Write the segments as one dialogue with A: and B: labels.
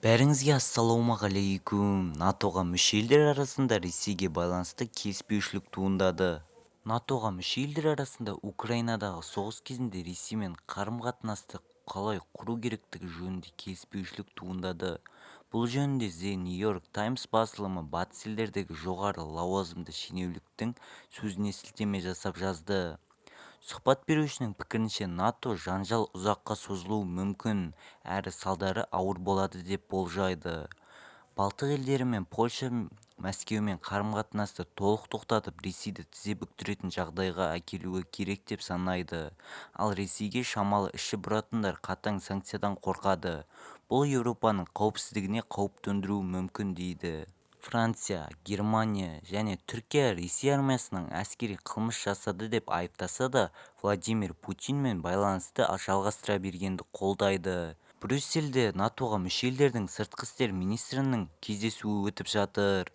A: Бәріңізге ассалаумағалейкум! НАТОға мүше елдер арасында Ресейге байланысты келіспеушілік туындады. НАТОға мүше елдер арасында Украинадағы соғыс кезінде Ресеймен қарым-қатынасты қалай құру керектігі жөнінде келіспеушілік туындады. Бұл жөнінде The New York Times басылымы батыс елдердегі жоғары лауазымды шенеуніктің сөзіне сілтеме жасап жазды. Сұхбат берушінің пікірінше, НАТО жанжал ұзаққа созылуы мүмкін әрі салдары ауыр болады деп болжайды. Балтық елдері мен Польша Мәскеумен қарым-қатынасты толық тоқтатып, Ресейді тізе бүктіретін жағдайға әкелуі керек деп санайды. Ал Ресейге шамалы іші бұратындар қатаң санкциядан қорқады. Бұл Еуропаның қауіпсіздігіне қауіп төндіруі мүмкін дейді. Франция, Германия және Түркия Ресей армиясының әскери қылмыс жасады деп айыптаса да, Владимир Путинмен байланысты жалғастыра бергенді қолдайды. Брюссельде НАТОға мүше елдердің сыртқы істер министрінің кездесуі өтіп жатыр.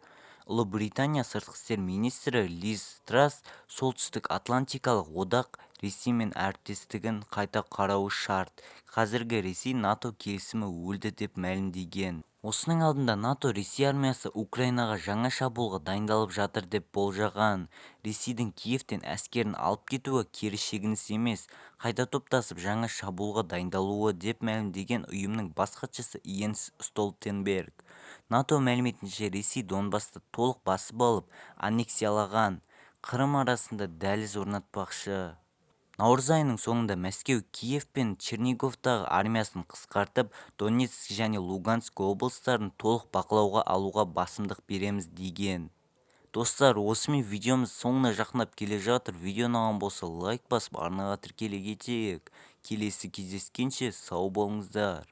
A: Ұлыбритания сыртқы істер министрі Лиз Трасс Солтүстік Атлантикалық одақ Ресеймен әріптестігін қайта қарауы шарт, қазіргі Ресей-НАТО келісімі өлді деп мәлімдеген. Осының алдында НАТО Ресей армиясы Украинаға жаңа шабуылға дайындалып жатыр деп болжаған. Ресейдің Киевтен әскерін алып кетуі кері шегініс емес, қайта топтасып, жаңа шабуылға дайындалуы деп мәлімдеген ұйымның бас хатшысы Йенс Столтенберг. НАТО мәліметінше, Ресей Донбассты толық басып алып, аннексиялаған Қырым арасында дәліз орнатпақшы. Наурыз айының соңында Мәскеу Киев пен Черниговтағы армиясын қысқартып, Донецк және Луганск облыстарын толық бақылауға алуға басымдық береміз деген. Достар, осымен видеомыз соңына жақындап келе жатыр. Видео ұнаған болса, лайк басып, арнаға тіркеле кетейік. Келесі кездескенше сау болыңыздар.